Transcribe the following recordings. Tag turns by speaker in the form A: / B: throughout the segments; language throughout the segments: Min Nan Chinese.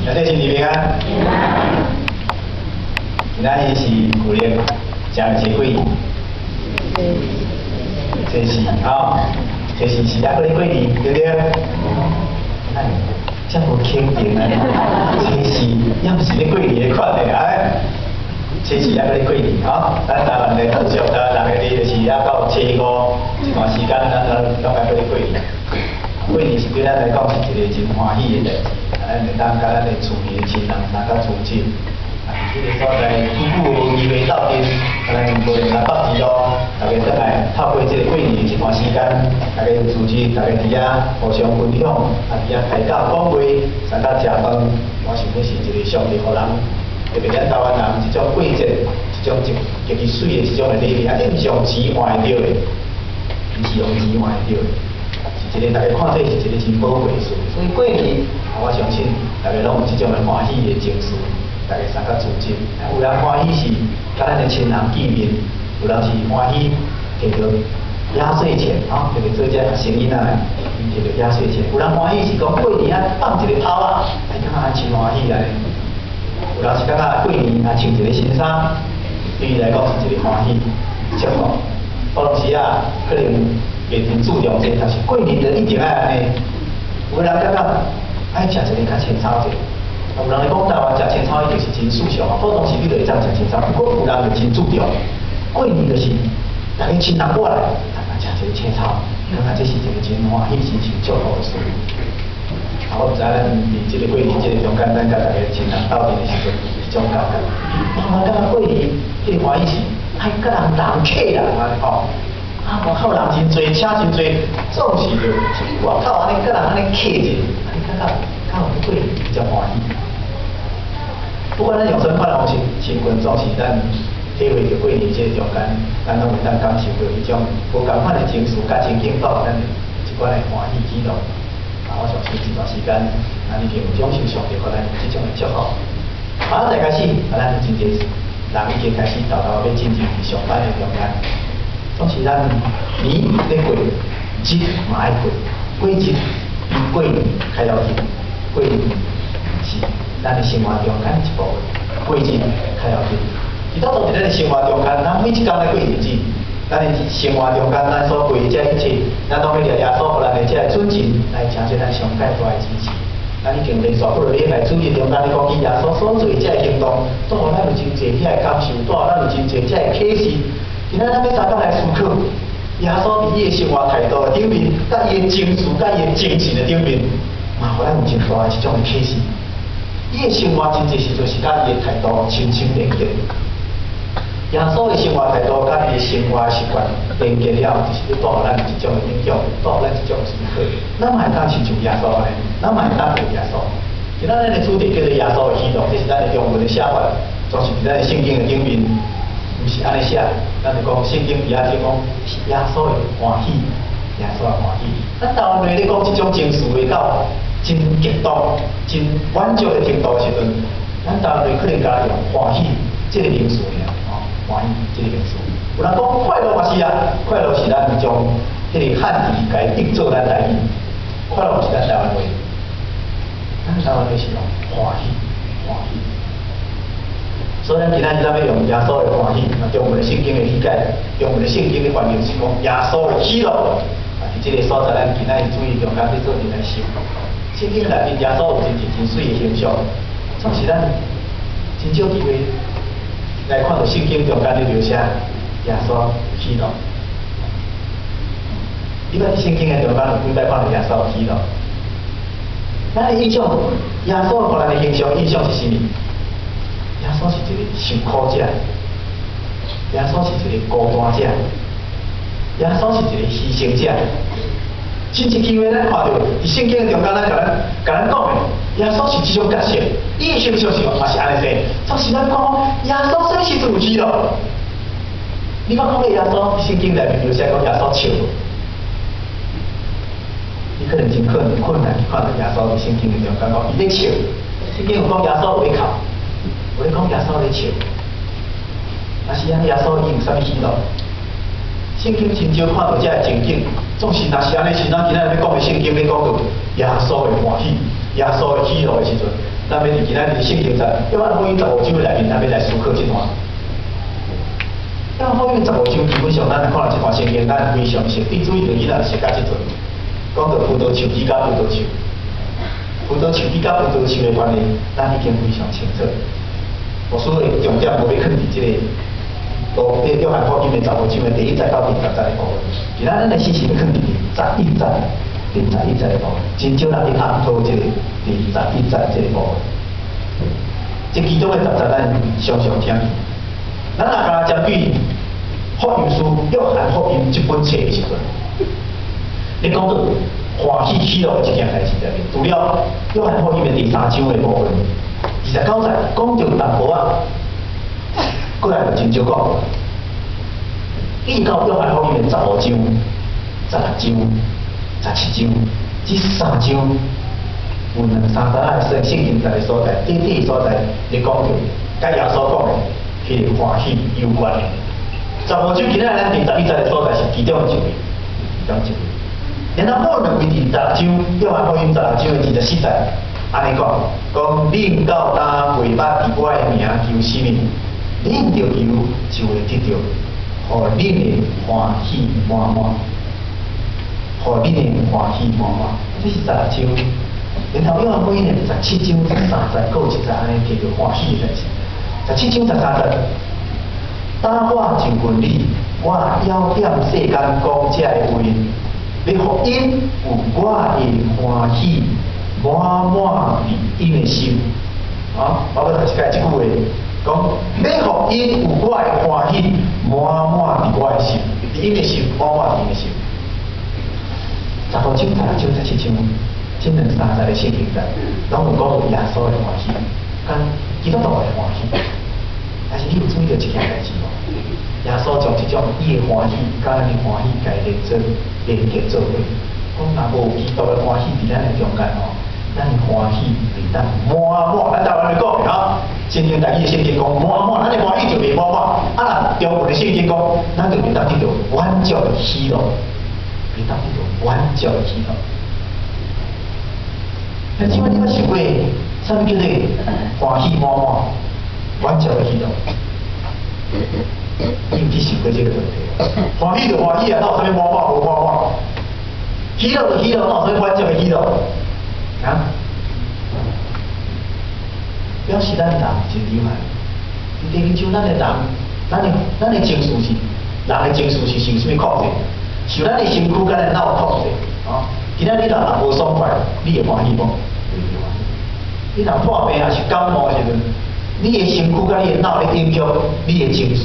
A: 兄弟兄姊平安。今仔日是舊曆正月初幾？初四吼，初四是猶閣咧過年，對不對？哎，遮無肯定啊！初四猶毋是咧過年的款的，哎，初四猶閣咧過年吼。咱台灣的特色，台灣人的曆就是猶到初五這段時間，咱攏愛閣咧過年。過年是對咱來講是一個真歡喜的代誌，啊，咱會當佮咱的厝裡的親人相佮聚集。啊，佇這個所在，久久無機會鬥陣，啊，咱無論南北二路，大家轉來透過這個過年的這段時間，大家有聚集，大家佇遐互相分享，啊，佇遐開講講話，相佮食飯，我想這是一個上帝予人，特別咱台灣人一種過節，一種極極其媠的一種的禮儀，啊，這毋是用錢換會著的，毋是用錢換會著的。是一個大家看做是一個真寶貴的事，所以過年，我相信大家攏有這種的歡喜的情緒，大家相佮聚集。有人歡喜是佮咱的親人見面，有人是歡喜摕著壓歲錢，吼，特別做這學生囡仔的，伊摕著壓歲錢。有人歡喜是講過年啊放一個炮仔，哎，感覺真歡喜按呢。有人是感覺過年啊穿一個新衫，對伊來講是一個歡喜祝福。有當時啊，可能袂真注重這個，但是過年就一定愛按呢。有的人感覺愛食一個較清炒者，有人來講台灣食清炒一定是真時尚啊，普通時你就會當食清炒，不過有人就真注重，過年就是大家親人過來，啊，食一個清炒，感覺這是一個真歡喜、真祝福的事。啊，我毋知咱佇這個過年這個中間，咱佮大家親人鬥陣的時陣，一種感覺。我感覺過年這個歡喜是愛佮人人客人按呢吼。啊，外口人真濟，車真濟，總是著外口按呢佮人按呢客者，按呢感覺較有過年比較歡喜。不管咱用啥款的方式，親近總是咱體會著過年這個中間，咱攏會當感受著彼種無仝款的情緒，佮情景帶予咱的一寡的歡喜喜樂。啊，我相信這段時間，咱已經有享受上帝予咱這種的祝福。啊，再開始，啊，咱有真濟人已經開始沓沓欲進入上班的中間。總是咱年咧過，日嘛愛過，過日比過年較要緊。過年是咱的生活中間一部分，過日較要緊。其實佇咱的生活中間，咱每一工咧過日子，咱的生活中間，咱所過的這一切，咱攏欲掠耶穌予咱的這个準繩來成就咱上蓋大的支持。咱已經連續幾落禮拜主日中間咧講起耶穌所做的這个行動，帶予咱有真濟遐个感受，帶予咱有真濟這个啟示。今仔咱欲相佮來思考，耶穌佇伊的生活態度的頂面，佮伊的情緒、佮伊的精神的頂面，嘛予咱有真大的一種的啟示。伊的生活真濟時陣是佮伊的態度深深連結。耶穌的生活態度佮伊的生活習慣連結了，就是咧帶予咱一種的影響，帶予咱一種思考。咱嘛會當親像耶穌按呢，咱嘛會當學耶穌。今仔咱的主題叫做耶穌的喜樂，這是咱的中文的寫法，總是佇咱的聖經的頂面，毋是按呢寫。咱就講聖經佇遐就講耶穌的歡喜，耶穌的歡喜。咱台灣話咧講這種情緒會到真激動、真滿足的程度的時陣，咱台灣話可能敢若用歡喜這個名詞爾，吼，歡喜這個名詞。有人講快樂嘛是啊，快樂是咱將彼個漢字共伊譯做咱台語，快樂毋是咱台灣話，咱台灣話是用歡喜，歡喜。所以咱今仔日咱欲用耶穌的歡喜，啊，中文的聖經的理解，中文的聖經的翻譯是講耶穌的喜樂。啊，佇這個所在，咱今仔日主日中間欲做陣來想。聖經內面耶穌有真濟真媠的形象，總是咱真少機會來看著聖經中間咧描寫耶穌喜樂。你捌佇聖經的中間有幾擺看著耶穌喜樂？咱的印象，耶穌予咱的形象印象是啥物？耶穌是一個受苦者，耶穌是一個孤單者，耶穌是一個犧牲者。真濟機會咱看著佇聖經中間，咱共咱共咱講的，耶穌是這種角色，伊的形象是嘛是按呢勢。總是咱講耶穌啥物時陣有喜樂？你捌看過耶穌聖經內面描寫講耶穌笑無？你可能真困困難去看著耶穌佇聖經的中間講伊咧笑。聖經有講耶穌有咧哭，有咧講耶穌咧笑。若是按呢耶穌伊有啥物喜樂？聖經真少看著這个情景，總是若是按呢時，咱今仔日欲講的聖經欲講著耶穌的歡喜、耶穌的喜樂的時陣，咱欲佇今仔日聖經節，約翰福音十五章內面，咱欲來思考這段。約翰福音十五章基本上，咱來看這段聖經，咱非常熟。對注意著囡仔熟甲這陣，講到葡萄樹枝佮葡萄樹，葡萄樹枝佮葡萄樹的關係，咱已經非常清楚。牧師的重點無欲囥佇這个，約翰福音的十五章的第一節到第十節的部分。今仔咱的信息欲囥佇第十一節，第十一節的部分，真少人去探討這個第十一節這个部分。這其中的十節咱常常聽。咱若干焦針對福音書約翰福音這本冊的時陣，你講到歡喜喜樂的這件代誌內面，除了約翰福音的第三章的部分，29節講著淡薄仔，過來就真少講。一直到約翰福音的十五章、16章、17章，這三章有兩三節仔聖經節的所在，短短的所在，咧講著佮耶穌講的彼个歡喜有關的。十五章今仔咱第十一節的所在是其中一位，其中一位。然後無兩位佇十六章，約翰福音十六章的24節，按呢講，講恁到今未捌佇我的名求啥物，恁著求就會得著，予恁的歡喜滿滿，予恁的歡喜滿滿。這是十六章，然後約翰福音的17章13節，閣有一節按呢提著歡喜的代誌。17章13節，當我就近你，我猶踮世間講這个話，欲予𪜶有我的歡喜，滿滿佇𪜶的心。啊，我閣讀一擺這句話，講欲予𪜶有我的歡喜，滿滿佇我的心，佇𪜶的心，滿滿佇𪜶的心。十五章、16章、17章，這兩三節的聖經節，攏有講到耶穌的歡喜，佮基督徒的歡喜。但是你有注意著一件代誌無？耶穌將這種伊的歡喜，佮咱的歡喜，共伊連做連結做伙。講若無基督的歡喜佇咱的中間吼，咱的歡喜袂當滿滿。咱台灣話講的吼，聖經台語的聖經講滿滿，咱的歡喜就袂滿滿。啊，若中文的聖經講，咱就袂當得著滿足的喜樂，袂當得著滿足的喜樂。那請問你捌想過，啥物叫做歡喜滿滿、滿足的喜樂？你有去想過這個問題？歡喜就歡喜啊，哪有啥物滿滿無滿滿？喜樂就喜樂，哪有啥物滿足的喜樂？啊？表示咱人真厲害。第二像咱的人，咱的情緒是，人的情緒是受啥物控制？受咱的身軀佮咱的腦控制。啊，今仔日你若無爽快，你會歡喜無？袂歡喜。你若破病抑是感冒的時陣，你的身軀佮你的腦咧影響你的情緒，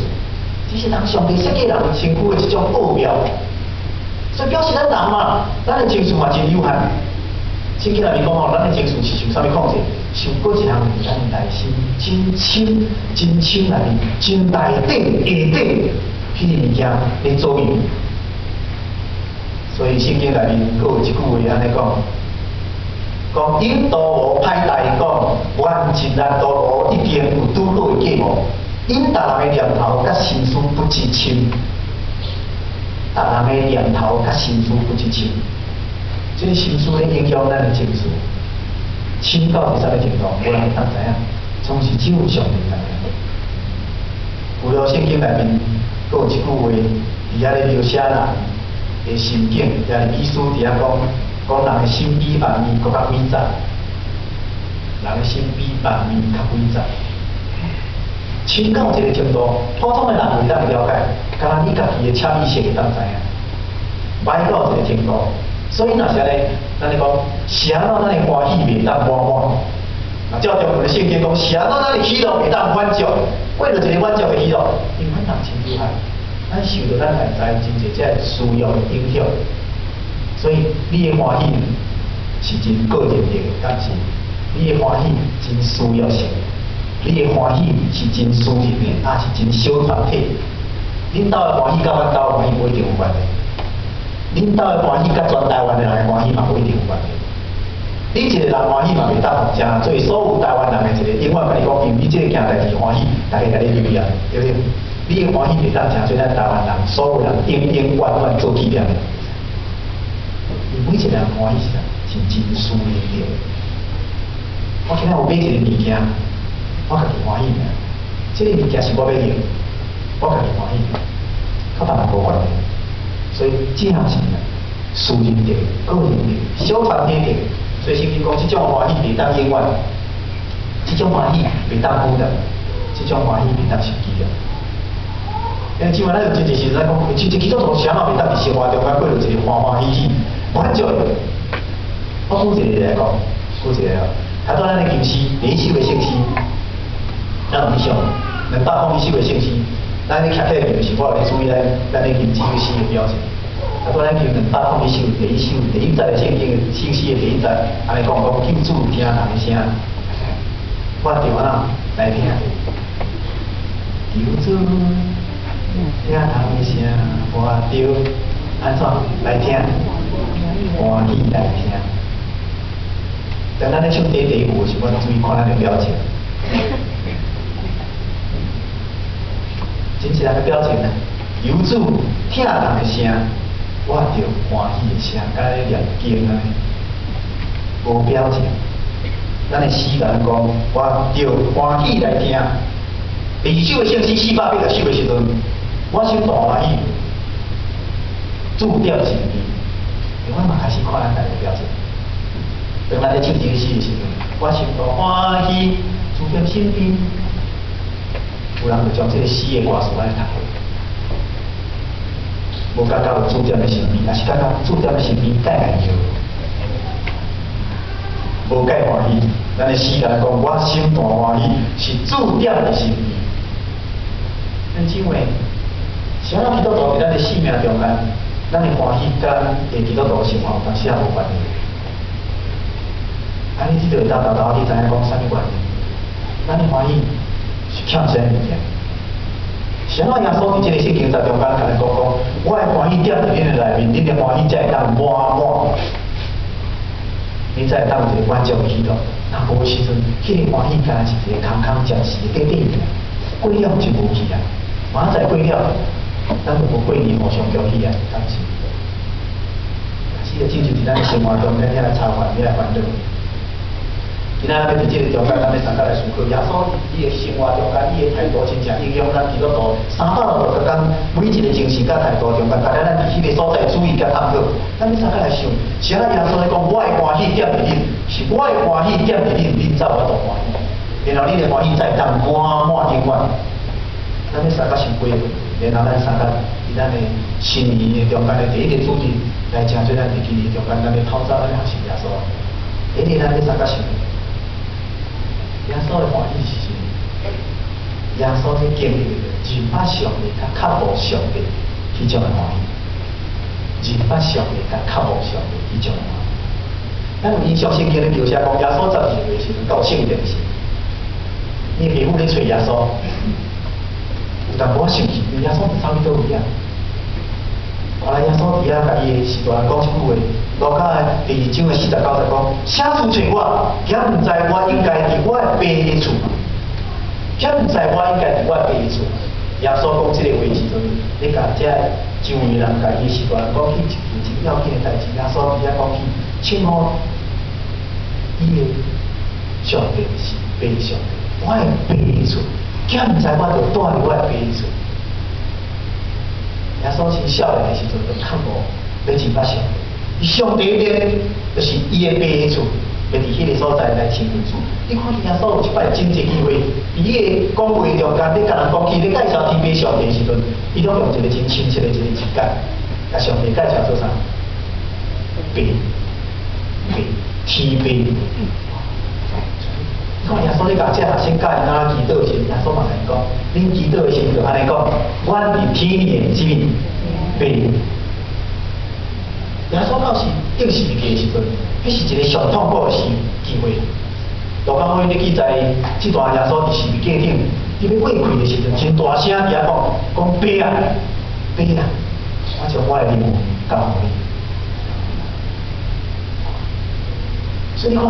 A: 這是人上帝設計人身軀的這種奧妙。所以表示咱人嘛，咱的情緒嘛真有限。聖經內面講吼，咱的情緒是受啥物控制？受閣一項佇咱內心真深、真深內面、真內底、下底彼个物件咧左右。所以聖經內面閣有一句話按呢講，講𪜶徒無歹待講，原一日徒無一定有拄好的計謀。𪜶逐人的念頭佮心思不一深，逐人的念頭佮心思不一深，這个心思咧影響咱的情緒，深到是啥物程度？無人會當知影，總是只有上帝知影。除了聖經內面閣有一句話，佇遐咧描寫人的心境，也是意思佇遐講，講人的心比萬物閣較詭詐，人的心比萬物較詭詐。深到一个程度，普通的人袂當了解，敢若你家己的潛意識會當知影。歹到一个程度，所以若是按呢，咱咧講，是按怎咱的歡喜袂當滿滿？啊，照中文的聖經講，是按怎咱的喜樂袂當滿足？為著一个滿足的喜樂，因為咱人真厲害，咱受著咱內在真濟這个私欲的影響，所以你的歡喜是真個人的，但是你的歡喜真私欲性，你的歡喜是真私人的，也是真小團體。恁兜的歡喜佮阮兜的歡喜無一定有關係，恁兜的歡喜佮全台灣的人的歡喜嘛無一定有關係。你一個人歡喜嘛袂當成做所有台灣人的一個，永遠共你講，因為你這个件代誌歡喜，大家共你留意啊，對不對？你的歡喜袂當成做咱台灣人所有人永永遠遠做紀念的。每一個人歡喜是啥？是真私人的。我今仔有買一个物件，我家己歡喜爾。這个物件是我欲用，我家己歡喜，佮別人無關係。所以這樣是私人的、個人的、小團體的。所以聖經講，這種歡喜袂當永遠，這種歡喜袂當孤單，這種歡喜袂當受飢餓。因為這擺咱有真濟時陣講，真濟基督徒啥嘛袂當佇生活中間過著一个歡歡喜喜，滿足。我舉一个例來講，舉一个哦，頭拄咱的金詩第一首的聖詩，咱有去想201首的聖詩，咱咧徛起來就是，我有咧注意咱咧吟這首詩的表情。頭拄咱吟201首第一首第一節的聖經的聖詩的第一節，按呢講講求主聽人的聲，我著按怎來聽？求主聽人的聲，我著按怎來聽？歡喜來聽。當咱咧唱第一句時，我注意看咱的表情。真濟人的表情啊，求主聽人的聲，我著歡喜的聲，敢若咧念經按呢，無表情。咱的詩人講，我著歡喜來聽。第二首的聖詩480首的時陣，我心大歡喜，主踮身邊，我嘛開始看咱家的表情。當咱咧唱這个詩的時陣，我心大歡喜，主踮身邊。有人就將這个詩的歌詞按呢讀過，無感覺有主踮佇身邊，抑是感覺主踮佇身邊蓋會搖，無蓋歡喜。咱的詩人講，我心大歡喜，是主踮佇身邊。恁姊妹，啥人基督徒佇咱的生命中間，咱的歡喜佮咱的基督徒生活有當時仔無關係。按呢，這就會當沓沓去知影講啥物原因。咱的歡喜是欠啥物件？是按怎耶穌佇這个聖經節中間共咱講講，我的歡喜踮佇恁的內面，恁的歡喜才會當滿滿，恁才會當有一个滿足的喜樂。若無的時陣，彼个歡喜敢若是一个空空暫時的短短的，過了就無去啊。明仔載過了，咱就無過年互相恭喜啊，敢是？但是，這就是咱生活中間遐个差別，遐个煩惱。今仔咱欲佇這个中間，咱欲相共來思考耶穌伊的生活中間，伊的態度真正影響咱基督徒360工，每一个情形佮態度中間，大家咱佇彼个所在注意佮探討。咱欲相共來想，是按怎耶穌咧講，我的歡喜踮佇恁，是我的歡喜踮佇恁，恁才有法度歡喜，然後恁的歡喜才會當滿滿永遠。咱欲相共想幾个問題，然後咱相共佇咱的新年的中間的第一个主日來成做咱佇今年中間，咱欲透早咱學習耶穌。第一个咱欲相共想。耶穌的歡喜是啥物？耶穌咧經歷認捌上帝佮渴慕上帝彼種的歡喜，認捌上帝佮渴慕上帝彼種的歡喜。咱有印象聖經咧描寫講，耶穌12歲的時陣到聖殿時，伊父母咧揣耶穌，有淡薄仔生氣，因為耶穌毋走去佗位啊。後來耶穌佇遐共伊的使徒人講一句話，路加的第二章的49節講：啥事揣我，敢毋知我應該佇我的爸的厝？敢毋知我應該佇我的爸的厝？耶穌講這个話時陣，咧共這周圍人共伊的使徒人講起一件真要緊的代誌。耶穌佇遐講起，稱呼伊的上帝是爸上帝，我的爸的厝，敢毋知我著蹛佇我的爸的厝？耶穌真少年的時陣就渴慕欲認捌上帝，伊上帝殿就是伊的爸的厝，欲佇彼个所在來親近主。你看耶穌有一擺真濟機會，佇伊的講話中間，咧共人講起，咧介紹天父上帝的時陣，伊攏用一个真親切的一个字眼，共上帝介紹做啥？爸，爸，天父。你看耶穌咧共這學生教𪜶按怎祈禱時，耶穌嘛共𪜶講：恁祈禱的時就按呢講，阮佇天的啥物爸。耶穌到時釘十字架的時陣，彼是一个上痛苦的時機會。路加福音咧記載，這段耶穌佇十字架頂，伊欲過氣的時陣，真大聲佇遐講：講爸啊，爸啊，我將我的靈魂交予你。所以你看，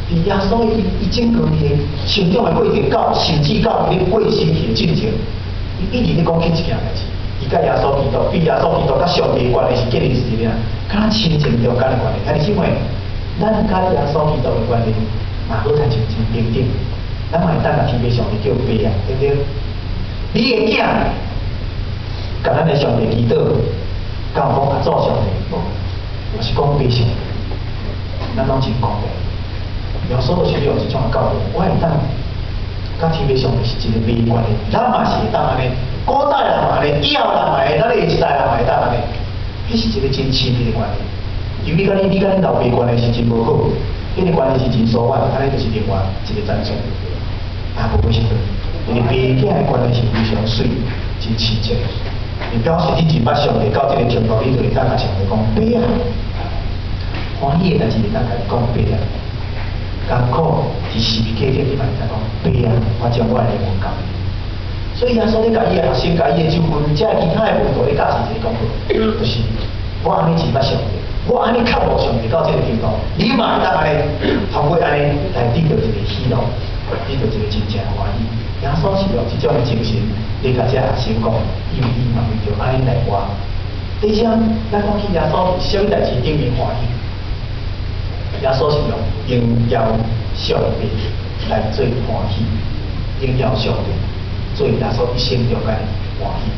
A: 佇耶穌伊伊整個伊的成長的過程到，甚至到伊咧過身去的進程，伊一直咧講起一件代誌。伊佮耶穌基督，比耶穌基督佮上帝的關係是建立是啥物啊？敢若親情中間的關係，兄弟姊妹，咱佮耶穌基督的關係，嘛好親像真平等。咱嘛會當共天父上帝叫爸啊，對毋對？你的囝，共咱的上帝祈禱，敢有講阿祖上帝無？嘛是講爸上帝，咱攏真公平。耶穌就是用這種的教導，我會當佮天父上帝是一個爸關係，咱嘛是會當按呢。古早人嘛按呢，以後人嘛會，咱的下一代人嘛會當按呢。彼是一個真親密的關係。因為你佮恁老爸關係是真無好，彼個關係是真疏遠，按呢就是另外一個層次。啊，無為啥物？因為爸囝的關係是非常媠、真親切。伊表示你真捌上帝到這個程度，你就會當共上帝講爸啊。歡喜的代誌會當共伊講爸啊。艱苦佇時過節，你嘛會當講爸啊，我將我的靈魂交予你。所以耶穌咧共伊的學生、共伊的周圍，遮其他的門徒咧教示一个功課，就是我按呢真捌上帝，我按呢渴慕上帝到這個程度，你嘛會當按呢，通過按呢來得著一个喜樂，得著一個真正的歡喜。耶穌是用這種的精神咧共這學生講，因為伊嘛為著按呢來活。第二，咱講起耶穌佇啥物代誌頂面歡喜？耶穌是用榮耀上帝來做歡喜，榮耀上帝做耶穌一生中間的歡喜。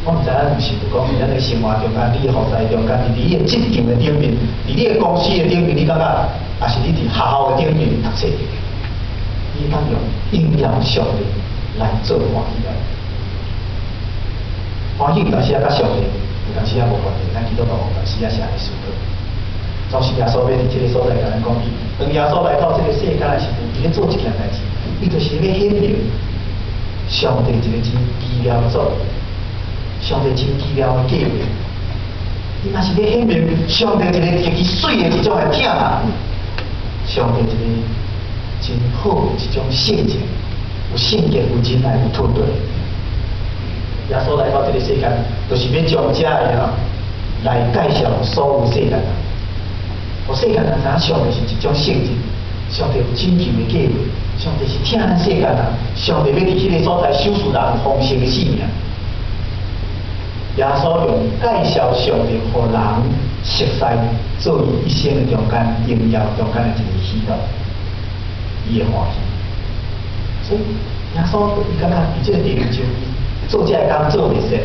A: 我毋知咱有是有講，佇咱的生活中間，你的服侍中間，佇你的職場的頂面，佇你的公司的頂面，你感覺，抑是你佇學校的頂面讀冊，你當用榮耀上帝來做歡喜啊！歡喜有當時仔佮上帝，有當時仔無關係。咱基督徒有當時仔是按呢思考。總是耶穌欲佇這个所在共咱講，伊當耶穌來到這个世間的時陣，伊咧做一件代誌，伊就是欲顯明上帝一个真奇妙的作為，上帝真奇妙的計劃。伊嘛是欲顯明上帝一个極其媠的一種的疼愛，上帝一个真好的一種性情，有性格、有仁愛、有團隊。耶穌來到這个世間，就是欲將這个來介紹所有世間人。予世間人知影上帝是一種性質，上帝有拯救的計劃，上帝是疼咱世間人，上帝欲佇彼个所在賞賜人豐盛的生命。耶穌用介紹上帝予人熟悉，做伊一生的中間榮耀中間的一个喜樂，伊會歡喜。所以耶穌伊感覺佇這个地球伊做這个工做袂煞，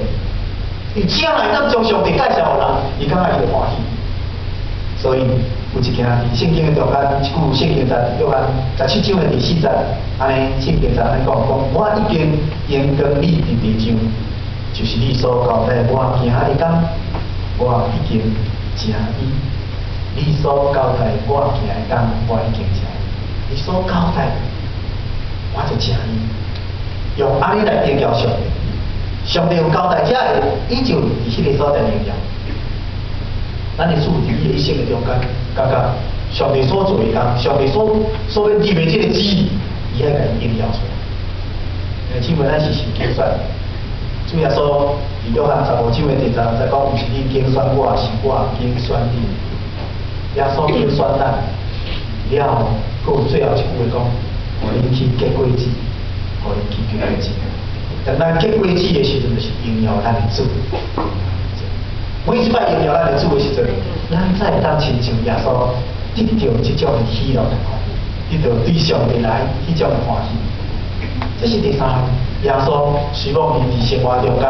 A: 伊只要會當將上帝介紹予人，伊感覺伊就歡喜。所以有一件佇聖經的中間，一句聖經在約翰17章的第四節，按呢聖經在按呢講講，我已經榮光你佇地上，就是你所交代我行的工，我已經成伊。你所交代我行的工，我已經成伊。你所交代，我就成伊。用按呢來榮耀上帝，上帝有交代遮个，伊就佇彼个所在榮耀。咱的主佇伊的一生的中間，感覺上帝所做的工，上帝所欲立的這個旨意，伊愛共伊榮耀出來。姊妹，咱是受揀選，主耶穌佇約翰15章的第10節講，毋是你揀選我，是我揀選你。耶穌揀選咱，了後，閣有最後一句話講，予恁去結果子，予恁去結果子。當咱結果子的時陣，就是榮耀咱的主。每一擺榮耀咱的主的時陣，咱才會當親像耶穌得著這種的喜樂仝款，得著對上帝來彼種的歡喜。這是第三項，耶穌雖講伊佇生活中間，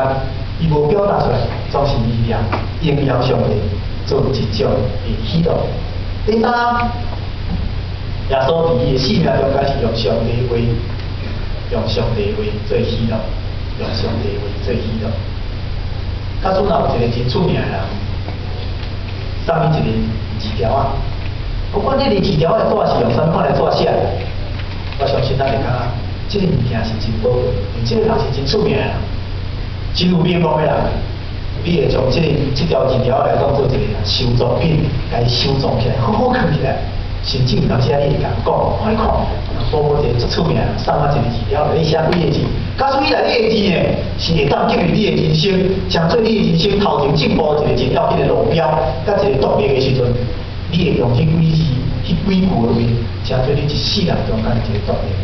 A: 伊無表達出來，總是伊念榮耀上帝做一種的喜樂。第三，耶穌佇伊的生命中間是用上帝話，用上帝話做喜樂，用上帝話做喜樂。假使若有一個真出名的人，送伊一个字條仔，不管這个字條仔的紙是用啥物款的紙寫的，我相信咱會感覺這个物件是真寶貴，因為這个人是真出名的人，真有名望的人，你會將這條字條來當做一个收藏品，共伊收藏起來，好好囥起來。甚至有當時啊，你會共講，我你看，某某一个足出名的人送我一个字條，內底寫幾個字，假使伊內底的字呢，是會當激勵你的人生，成做你的人生頭前進步一个真要緊的路標，佮一个動力的時陣，你會用這幾字、彼幾句的話，成做你一世人中間的一个動力。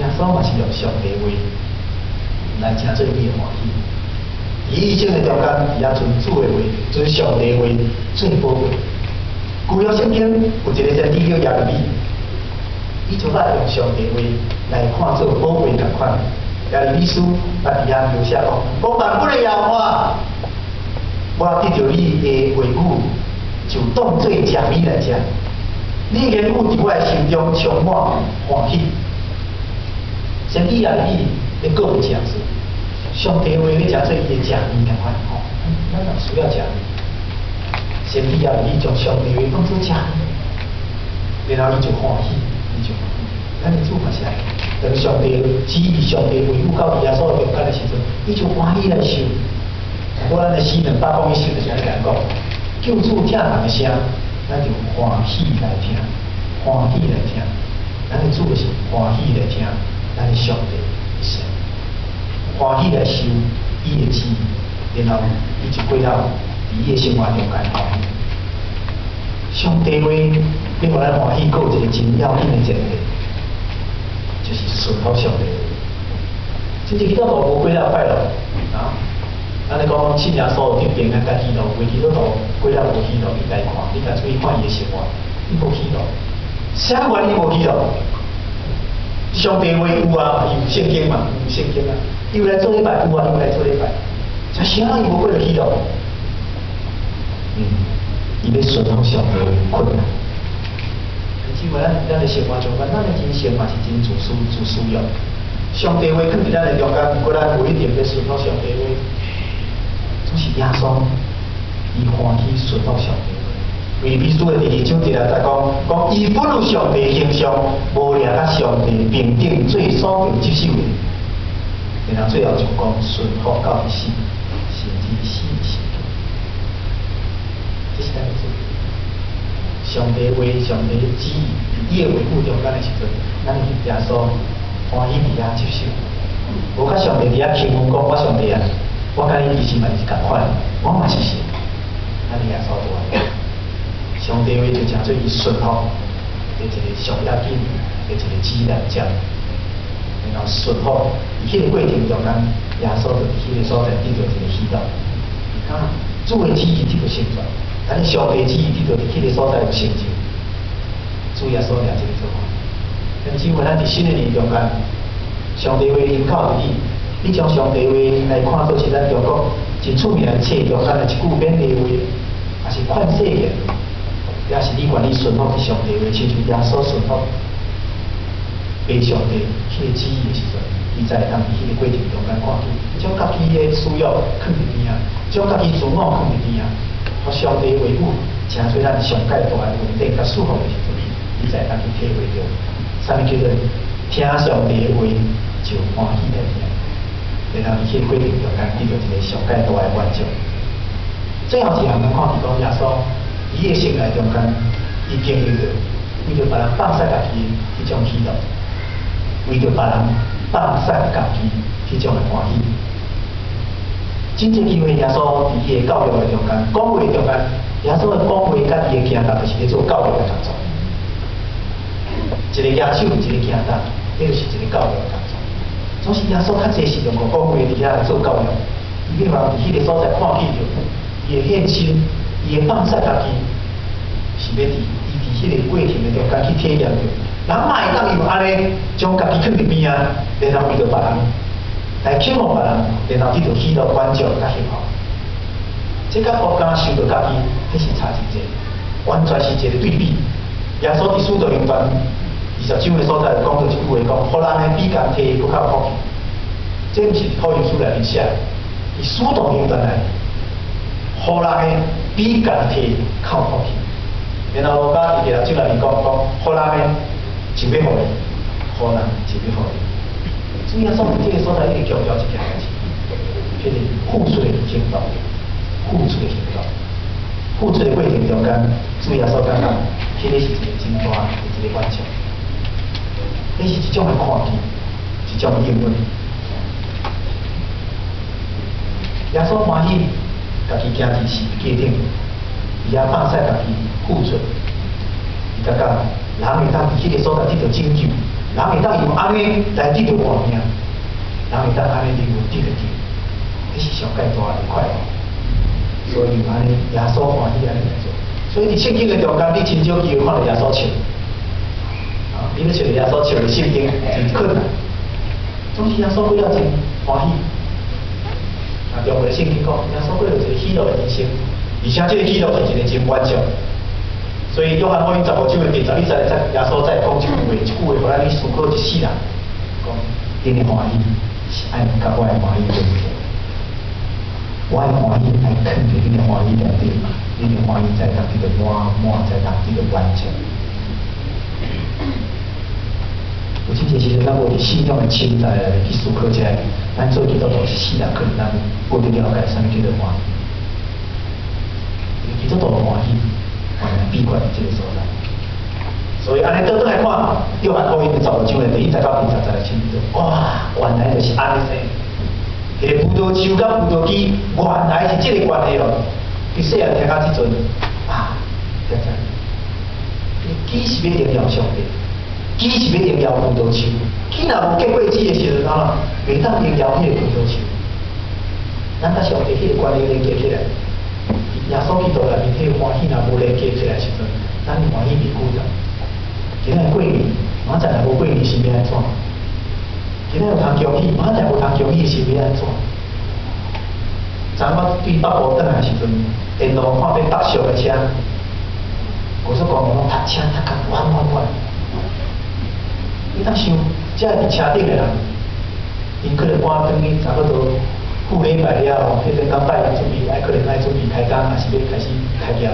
A: 耶穌嘛是用上帝話來成做你的歡喜，伊一生的中間，伊也尊主的話，尊上帝話最寶貴。舊約聖經有一個先知叫耶利米，伊就捌用上帝話來看做寶貴仝款。耶利米書捌佇遐描寫講，講萬軍的耶和華，我得著你的話語，就當做食物來食。你的言語佇我的心中充滿歡喜。先知耶利米咧講的誠實，上帝話咧誠做伊的食物仝款吼，咱若需要食物。先知耶利米將上帝話當做食物，然後伊就歡喜，伊就歡喜。咱的主嘛是按呢，當上帝旨意、上帝話語到耶穌中間的時陣，伊就歡喜來受。無咱的詩210就是按呢共講，救主疼人的聲，咱就歡喜來聽，歡喜來聽。咱的主是歡喜來聽咱的上帝的聲，歡喜來受伊的旨意，然後伊就過了佇伊的生活中間歡喜。上帝話欲予咱歡喜，閣有一個真要緊的前提，就是順服上帝。真濟基督徒無過了快樂啊！咱咧講信耶穌得平安佮喜樂，有的基督徒過了無喜樂，你共伊看，你共注意看伊的生活，伊無喜樂。啥原因無喜樂？上帝話有啊，伊有聖經嘛，有聖經啊，伊有來做禮拜有啊，伊有來做禮拜，但啥伊無過著喜樂？伊欲順服上帝困難。只話咱咱的生活中間，咱的人生嘛是真自私、自私用。上帝話囥佇咱的中間，毋過咱無一定欲順服上帝話。總是耶穌，伊歡喜順服上帝話。腓立比書的第二章第六節講，講伊本有上帝形象，無掠佮上帝平等做所著執守的。然後最後就講順服到死，甚至死死。這是咱的主。上帝話、上帝旨意，伊的話語中間的時陣，咱耶穌歡喜佇遐接受。無佮上帝佇遐輕浮講，我上帝啊，我佮你其實嘛是仝款，我嘛是神。咱的耶穌無按呢。上帝話就誠做伊順服的一個上要緊的一個指南針，然後順服佇彼個過程中間，耶穌就佇彼個所在得著一個喜樂。啊，主的旨意得著成全，咱上帝旨意得著佇彼個所在有成就。主耶穌掠這個做法。但只有咱佇新的年中間，上帝話臨口佇你，你將上帝話來看做是咱中國真出名的冊中間的一句勉勵話，抑是勸世言，抑是你願意順服佇上帝話，親像耶穌順服父上帝彼個旨意的時陣，伊才會當佇彼個過程中間看見，將家己的需要囥佇邊仔，將家己自我囥佇邊仔，予上帝話語成做咱上蓋大的恩典佮祝福的時陣，伊才會當去體會著，啥物叫做聽上帝的話就歡喜來聽，然後佇彼個過程中間得著一個上蓋大的滿足。最後一項，咱看見講耶穌，伊的生涯中間，伊經歷著為著別人放殺家己彼種喜樂，為著別人放殺家己彼種的歡喜。真濟機會，耶穌佇伊的教育的中間，講話中間，耶穌的講話佮伊的行動，就是咧做教育的工作。一個舉手，一個行動，彼就是一個教育的工作。總是耶穌較濟是用講話佇遐來做教育，伊欲予人佇彼個所在看見著，伊的獻身，伊的放殺家己，是欲佇伊佇彼個過程的中間去體驗著。人嘛會當用按呢，將家己囥佇邊仔，然後為著別人來渴慕別人，然後得著喜樂、滿足佮幸福。這佮烏敢想著家己，彼是差真濟，完全是一個對比。耶穌佇使徒行傳20章的所在講著一句話，講予人的比共提閣較有福氣。這毋是福音書內面寫，佇使徒行傳內面，予人的比共提較有福氣。然後路加佇第六章內面講，講予人的就欲予伊，予人就欲予伊。主耶穌佇這個所在一直強調一件代誌，就是付出的行動，付出的行動，付出的過程中間，主耶穌感覺，彼個是一個真大的一個滿足，彼是一種的看見，一種的應允。耶穌歡喜家己行佇十字架頂，伊也放殺家己付出，伊感覺人會當佇彼個所在得著拯救，人會當用按呢來得著活命，人會當按呢靈魂得著救。彼是上蓋大的快樂。所以按呢，耶穌歡喜按呢來做。所以佇聖經的中間，你真少機會看著耶穌笑。啊，你欲笑著耶穌笑佇聖經真困難。總是耶穌過了真歡喜。啊，中國聖經講，耶穌過著一个喜樂的人生，而且這个喜樂是一个真滿足。所以約翰福音15章的第11節，耶穌再講這句話，這句話予咱去思考一世人，講恁的歡喜是愛佮我的歡喜對比。我的歡喜愛囥佇恁的歡喜內底，恁的歡喜才會當得著滿滿，才會當得著完整。有真濟時陣，咱無佇信仰的心態內面去思考這个，咱做基督徒一世人，可能咱無佇了解啥物叫做歡喜。基督徒的歡喜，原來秘訣佇這个所在。所以按呢倒轉來看，約翰福音的15章的第1節到第10節的清楚，哇，原來就是按呢生。彼个葡萄樹佮葡萄枝，原來是這个關係哦。佇細漢聽到這陣，啊，才知，枝是欲榮耀上帝，枝是欲榮耀葡萄樹。枝若無結果子的時陣，啊，袂當榮耀彼个葡萄樹。咱佮上帝彼个關係連結起來，耶穌基督內面彼个歡喜若無連結起來時陣，咱的歡喜袂久長。今仔過年，明仔載若無過年是欲按怎？今仔有通恭喜，明仔載無通恭喜是欲按怎？昨我對北部轉來時陣，沿路看欲北上的車，高速公路攏塞車塞甲滿滿滿。你當想，這佇車頂的人，𪜶可能趕轉去差不多赴禮拜了後，彼陣講拜準備愛可能愛準備開工，抑是欲開始開業。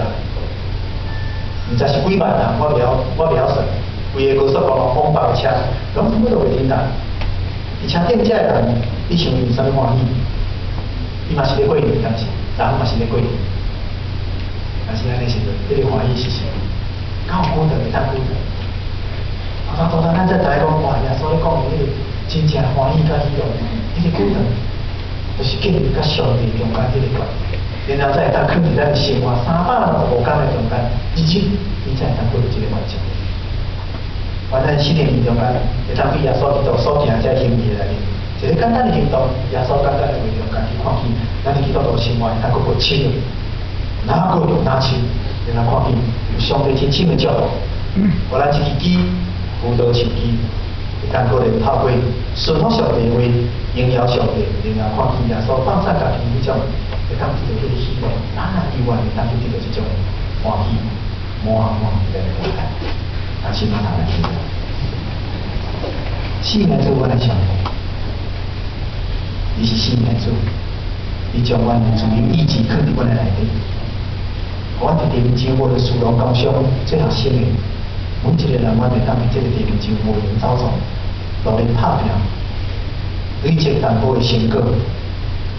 A: 毋知是幾萬人，我袂曉算。規个高速公路往北的車，攏差不多袂停啦。佇車頂遮的人，你想伊有啥物歡喜？伊嘛是咧過年，但是人嘛是咧過年。但是按呢時陣，彼个歡喜是啥？敢有久長會當久長？啊，當當咱才知影講，哇！耶穌咧講的彼个真正歡喜佮喜樂，彼个久長，就是建立佮上帝中間彼个關係，然後才會當囥佇咱的生活365工的中間，日日伊才會當過著這个完整。原來新的年中間，會當對耶穌基督所行這行為內面，一个簡單的行動，耶穌簡單的話中間去看見，咱的基督徒生活會當閣閣深入，哪閣哪深，然後看見有上帝真深的祝福，予咱這支枝葡萄樹枝，會當閣來透過順服上帝的話，榮耀上帝，然後看見耶穌放殺家己彼種，會當得著彼个喜樂，咱也猶原會當去得著這種歡喜滿滿的中間。但是馬頭來聽，生命主，阮的上帝，伊是生命主，伊將阮的自由意志囥佇阮的內底。阮佇地面上無論士農工商做學生的，每一个人，阮會當佇這个地面上無閒走創，努力拍拚，累積淡薄的成果，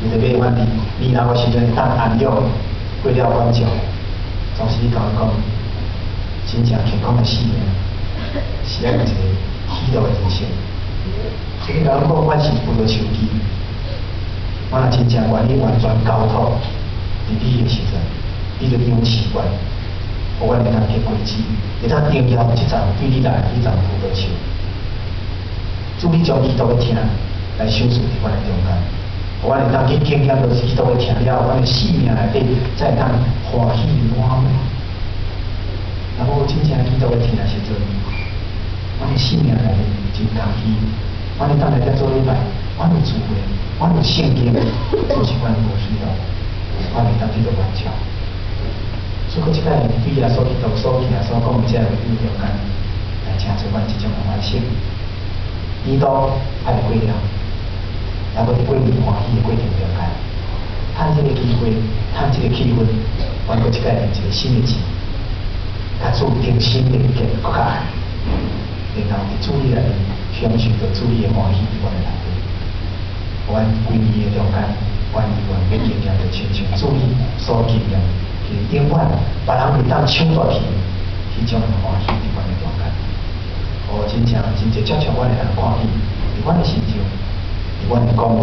A: 為著欲阮佇年老的時陣會當安養，過了滿足。總是你共阮講，真正健康的生命，是愛有一個喜樂的人生。所以你共阮講，阮是葡萄樹枝，我若真正願意完全交託佇你的時陣，你就養賜阮，予阮會當結果子，會當榮耀這叢對你來的彼叢葡萄樹。主，你將基督的疼來賞賜佇阮的中間，予阮會當去經驗著基督的疼了後，阮的生命內底才會當歡喜滿滿。若無真正基督的疼的時陣，阮的生命內面真空虛。阮會當來遮做禮拜，阮有聚會，阮有聖經，就是阮無喜樂，阮會當得著滿足。所以，這擺對耶穌基督所行所講的這个話語中間，來成就阮這種的反省。年度還未過了，猶閣佇過年歡喜的過程中間，趁這个機會，趁這个氣氛，阮閣這擺用一个新的字，共主重新連結，閣較愛，然後佇主日內面享受著主你的歡喜佇阮的內底。阮規年的中間，阮猶原欲經驗著親像主你所經驗，是永遠別人袂當搶奪去彼種的歡喜佇阮的中間。哦，真正真濟接觸阮的人看見，佇阮的身上，佇阮的講話，